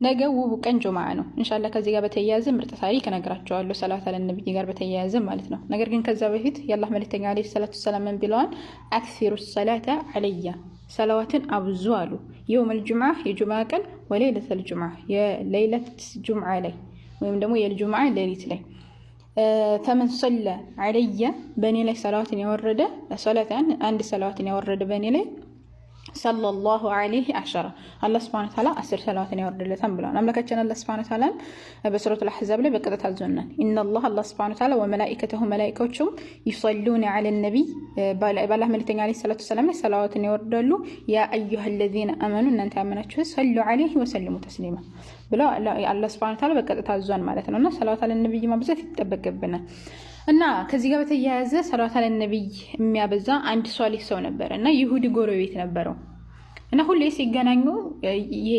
ነገ ውቡ ቀን ጁምዓ ነው። ኢንሻአላህ ከዚህ ጋር በተያያዘ ምርጥ ታሪክ እነግራቸዋለሁ፣ ሰላት አለ ነብይ ጋር በተያያዘ ማለት ነው። ነገር ግን ከዛ በፊት የአላህ መልእክተኛ ዓለይሂ ሰላቱ ሰላም ምን ብለዋል? أكثروا الصلاة علي፣ ሰላዋትን አብዙ አሉ። يوم الجمعة የጁምዓ ቀን፣ وليلة الجمعة የሌይለት ጁምዓ ላይ ወይም ደግሞ የልጁምዓ ሌሊት ላይ፣ فمن صلى علي በእኔ ላይ ሰላዋትን ያወረደ፣ አንድ ሰላዋትን ያወረደ በእኔ ላይ صلى الله عليه عشرا አላህ ስብሐነ ወተዓላ 10 ሰላዋትን ያወርድለታል ብለዋል። አምላካችን አላህ ስብሐነ ወተዓላ በሱረቱል አሕዛብ ላይ በቀጥታ አዞናል። إن الله አላህ ስብሐነ ወተዓላ وملائكته መላኢካዎቹም يصلون على النبي በአላህ መልእክተኛ ዓለይሂ ሰላቱ ወሰላም ላይ ሰላዋትን ያወርዳሉ። يا أيها الذين آمنوا እናንተ ያመናችሁ صلوا عليه وسلموا تسليما ብለው አላህ ስብሐነ ወተዓላ በቀጥታ አዟን ማለት ነው። እና ሰላዋት አለ ነቢይ ማብዛት ይጠበቅብናል። እና ከዚህ ጋር በተያያዘ ሰላዋት አለ ነቢይ የሚያበዛ አንድ ሷሊህ ሰው ነበረ እና ይሁዲ ጎረቤት ነበረው። እና ሁሌ ሲገናኙ ይሄ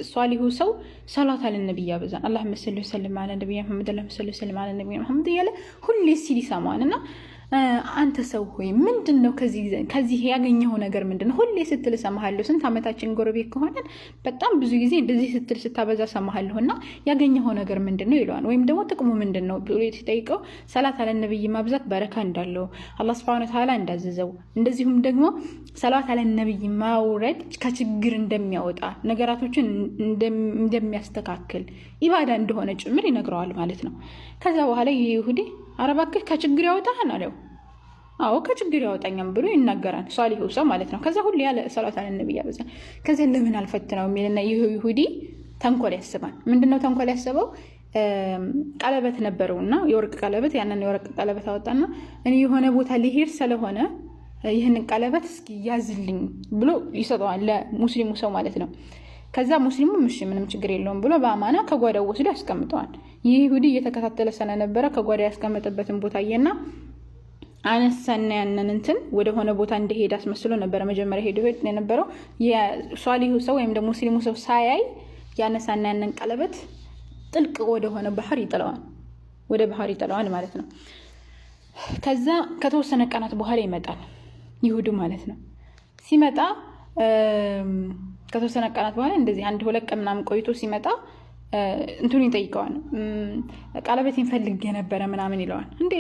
ሷሊሁ ሰው ሰላት አለ ነቢይ ያበዛል። اللهم صل وسلم على نبينا محمد፣ اللهم صل وسلم على نبينا محمد እያለ ሁሌ ሲል ይሰማዋል። እና አንተ ሰው ሆይ፣ ምንድን ነው ከዚህ ያገኘኸው ነገር ምንድን ነው? ሁሌ ስትል እሰማሃለሁ። ስንት ዓመታችን ጎረቤት ከሆነን በጣም ብዙ ጊዜ እንደዚህ ስትል ስታበዛ እሰማሃለሁ። እና ያገኘኸው ነገር ምንድን ነው ይለዋል። ወይም ደግሞ ጥቅሙ ምንድን ነው ብሎ ሲጠይቀው ሰላት አለ ነብይ ማብዛት በረካ እንዳለው፣ አላህ ስብሐነ ወተዓላ እንዳዘዘው፣ እንደዚሁም ደግሞ ሰላት አለ ነብይ ማውረድ ከችግር እንደሚያወጣ፣ ነገራቶችን እንደሚያስተካክል፣ ኢባዳ እንደሆነ ጭምር ይነግረዋል ማለት ነው። ከዛ በኋላ ይህ ይሁዲ ኧረ እባክህ ከችግር ያወጣህን አለው። አዎ፣ ከችግር ያወጣኛም ብሎ ይናገራል። ሷሊሁ ሰው ማለት ነው። ከዛ ሁሉ ያለ ሰላት አለ ነብይ ያበዛል። ከዚያ ለምን አልፈትነው የሚልና ይህ ይሁዲ ተንኮል ያስባል። ምንድነው ተንኮል ያስበው? ቀለበት ነበረውና የወርቅ ቀለበት፣ ያንን የወርቅ ቀለበት አወጣና እኔ የሆነ ቦታ ሊሄድ ስለሆነ ይህንን ቀለበት እስኪ ያዝልኝ ብሎ ይሰጠዋል ለሙስሊሙ ሰው ማለት ነው። ከዛ ሙስሊሙ እሺ ምንም ችግር የለውም ብሎ በአማና ከጓዳው ወስዶ ያስቀምጠዋል። ይህ ይሁዲ እየተከታተለ ስለነበረ ከጓዳ ያስቀመጠበትን ቦታ አየና አነሳና ያንን እንትን ወደሆነ ቦታ እንደሄደ አስመስሎ ነበረ መጀመሪያ ሄዶ የነበረው። የሷሊሁ ሰው ወይም ደግሞ ሙስሊሙ ሰው ሳያይ ያነሳና ያንን ቀለበት ጥልቅ ወደሆነ ባህር ይጥለዋል፣ ወደ ባህር ይጥለዋል ማለት ነው። ከዛ ከተወሰነ ቀናት በኋላ ይመጣል ይሁዱ ማለት ነው። ሲመጣ ከተወሰነ ቀናት በኋላ እንደዚህ አንድ ሁለት ቀን ምናምን ቆይቶ ሲመጣ እንትኑ ይጠይቀዋል። ቀለበቴን ፈልጌ ነበረ ምናምን ይለዋል። እንዴ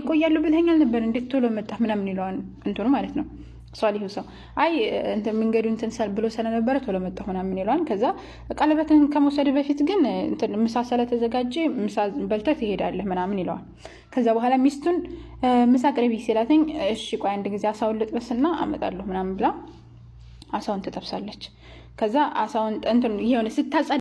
ቆያለሁ ብለኸኛል ነበር፣ እንዴት ቶሎ መጣ ምናምን ይለዋል። እንትኑ ማለት ነው ሷሊሁ ሰው፣ አይ መንገዱ እንትን ብሎ ስለነበረ ቶሎ መጣሁ ምናምን ይለዋል። ከዛ ቀለበትን ከመውሰድ በፊት ግን ምሳ ስለተዘጋጀ ምሳ በልተህ ትሄዳለህ ምናምን ይለዋል። ከዛ በኋላ ሚስቱን ምሳ ቅረቢ ሲላትኝ እሺ ቆይ አንድ ጊዜ አሳውን ልጥበስና አመጣለሁ ምናምን ብላ አሳውን ትጠብሳለች። ከዛ አሳውን እንትን የሆነ ስታጸዳ